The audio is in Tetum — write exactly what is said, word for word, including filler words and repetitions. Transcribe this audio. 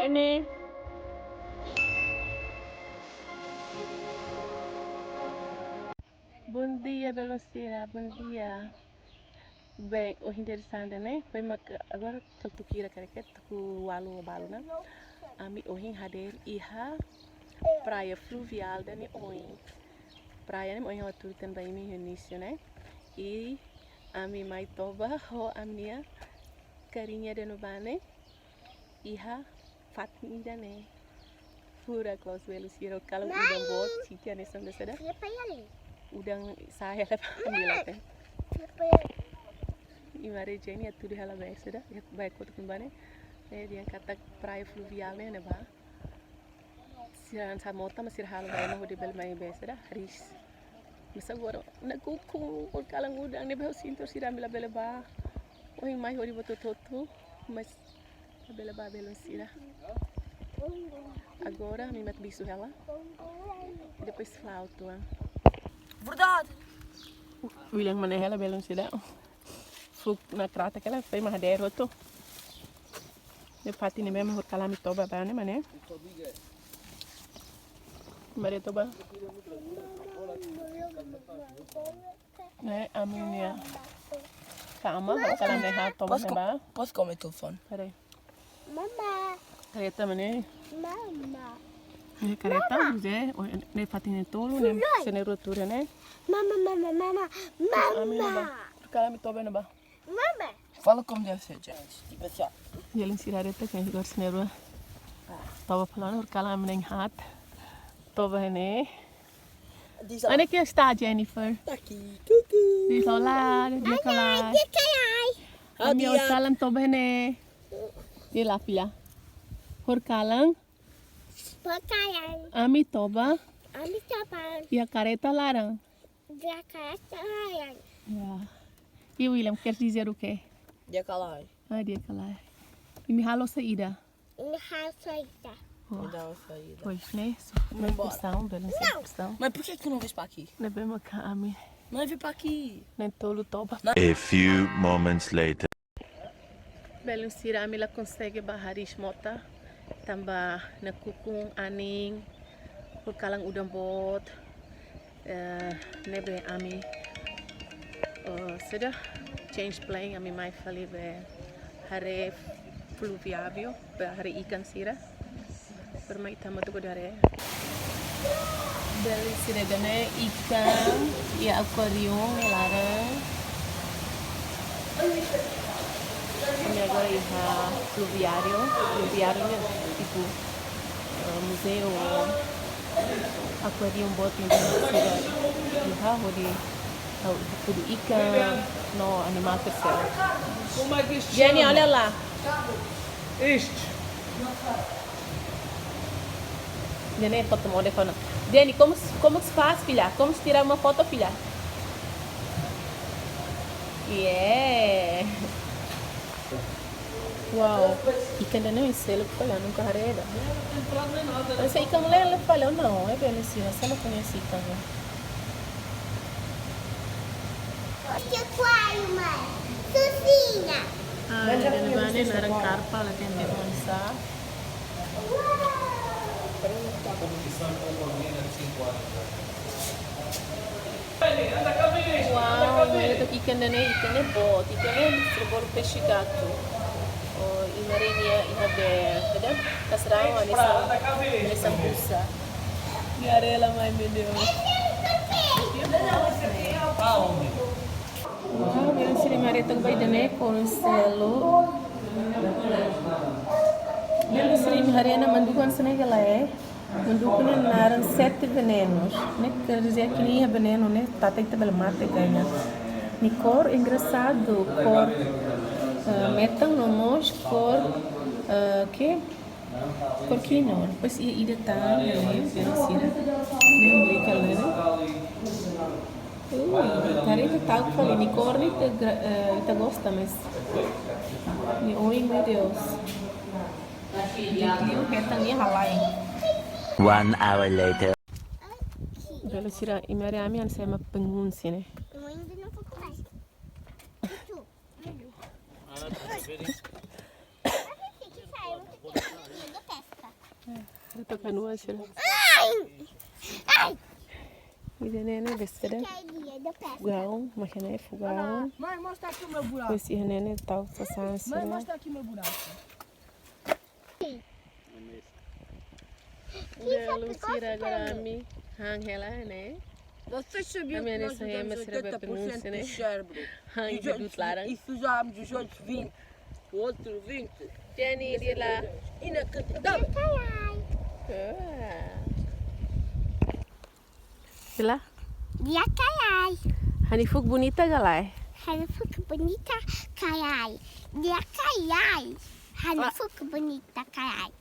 Ini. Bom dia, belun sira, bom dia. Bem, ohin interesante, ne'e? Foin mak agora tuku hira karik, tuku ualu balu ona. Ami ohin hadeer iha Praia Fluvial ida-ne'e oin. Praia ne'e ohin ha'u hatudu tan ba imi iha inísiu, ne'e? I ami mai toba ho ami-nia kariña ida ne'ebá ne'e iha fatin ida-ne'e. Furak loos, belun sira, kalan udan boot, siti ane sanda sada. Siapa ya li? Udan sahel apa ambil apa? Siapa ya li? Imi haree Jenny hatudu hela bee sada, ya, bee kotuk ne'ebá ne'e. Eh, dehan katak Praia Fluvial ne'e, ne'ebá. Sira hanesan mota, mas sira halo bee ema hodi bele mai bee sada, hariis. Mas agora nakukun, horikalan udan ne'ebé ha'u sinto sira ami labele bá. Ohin mai hodi buat hotu-hotu, mas labele bá, belun sira. Agora ami mak bisu hela. Depois flau tuan. Verdade. William maneha hela, belun sira. Fuk na krata kela, foin mak hadeer hotu. Ne'e fatin ne'ebé mak horikalan ami toba ba ne'e, mané. Mari toba. Ne'e ami-nia kama, horikalan ne'e ha'u toba. Posso ne'ebá. Posso comer telefone? Peraí. Mama. Kareta mané. Mama. Ne'e kareta, Zé, ne'e fatin ne'e tolu, ne'e sene rua tuur ne'e. Mama, mama, mama, mama. Ami ne'ebá. Horikalan ami toba ne'ebá. Mama. Fala como deve ser, gente. Tipo assim, ó. Belun sira, haree to'ok, kan, agora sene rua. Toba fali ona, horikalan ami na'in haat. Toba ne'e. Diz olá. Onde é que está, Jennifer? Tá aqui. Cucu. Diz olá, diz olá. Olá, diz olá. Ami, ó, horikalan toba ne'e. Diz lá, filha. Horikalan. Horikalan. Ami toba. Ami toba. Iha kareta laran. Iha kareta laran. Ya. E William quer dizer o quê? Di'ak ka lae. Ah, di'ak ka lae. Imi halo saida? Imi halo saida? Oh. Imi halo saida? Pois, ne'e? Vamos embora. Não. Mas por que que tu não vens pra aqui? Ne'ebé maka ami. Não vem pra aqui. Na'in-tolu toba. A few moments later. Belun sira, ami la konsege bá hariis mota, tanba nakukun anin, horikalan udan boot, eh, ne'ebé ami, eh, sudah change plan, ami mai fali bá haree fluviáriu, bá haree ikan sira. Permai tama tu kodare. Belun sira, ida-ne'e ikan iha akuáriu laran. Ami agora iha fluviáriu. Fluviáriu ne'e tipu, eh, muzeu, akuáriu boot ne'ebé sira iha hodi hatudu ikan no animál terseru. Jenny, olha lá. Isto. Jenny, foto mode fona. Jenny, como, como que se faz, filha? Como se tira uma foto, filha? Yeah. Wow. Ikan ida-ne'e seluk fali, nunka haree ida. Mas ikan lele fali, não, é bem assim, você não conhece ikan, né? Você qual, mãe? Susinha. Ah, ida-ne'ebá ne'e naran karpa, la tente avansa. Wow, imi haree to'ok ikan ida-ne'e, ikan ne'e boot, ikan ne'e sira bolu peixe-gato. Oh, imi haree nia, iha be, ada kasrau, hanesan, hanesan busa. Imi haree hela mai, meu Deus. Wow, belun sira, imi haree to'ok ba ida-ne'e konselu. Belun sira, imi haree ona manduku hanesan ne'e ka lae. Manduku ne'e naran sete venenus. Ne'e quer dizer que nia iha venenu, ne'e tata ita bele mate ka lae. Nia kór engraxadu, kór, eh, metan no mós kór, eh, ke? Kór kinur. Depois iha ida tan, ne'e, belun sira. Ne'e, brinka, ne'e. Ui, tari ita ta'uk fali, nia kór ne'e ita gra-, eh, ita gosta, mas nia oin, meu Deus. Nia liu hetan nia halai. One hour later. Belun sira, imi haree ami hanesan ema pengungsi ne'e. Mãe, ainda não vou comer. Chuchu. Mãe. Ah, tá, beleza. Mas esse aqui sai muito pequeno. Não dou pé. Toka no asira. Ida-ne'e ne'e besta ida. Fogaun, mákina fogaun. Mãe, mostra aqui o meu buraco. Depois iha ne'e ne'e tau sasán sira. Mãe, mostra aqui meu buraco. Ida, Luzia, agora ami han hela ne'e. Você sabia que nós usamos oitenta por cento do cérebro? Ami ne'e sai masa sira ba penúnsia ne'e. Han, e de outros, laran. E fizemos os outros vinte. O outro vinte. Jenny, de lá. Inacreditável. Ah. Sila? Dia kayai. Ha'u-nia fuuk bonita ka lae? Ha'u-nia fuuk bonita ka lae? Dia kayai. Ha'u-nia fuuk bonita ka lae?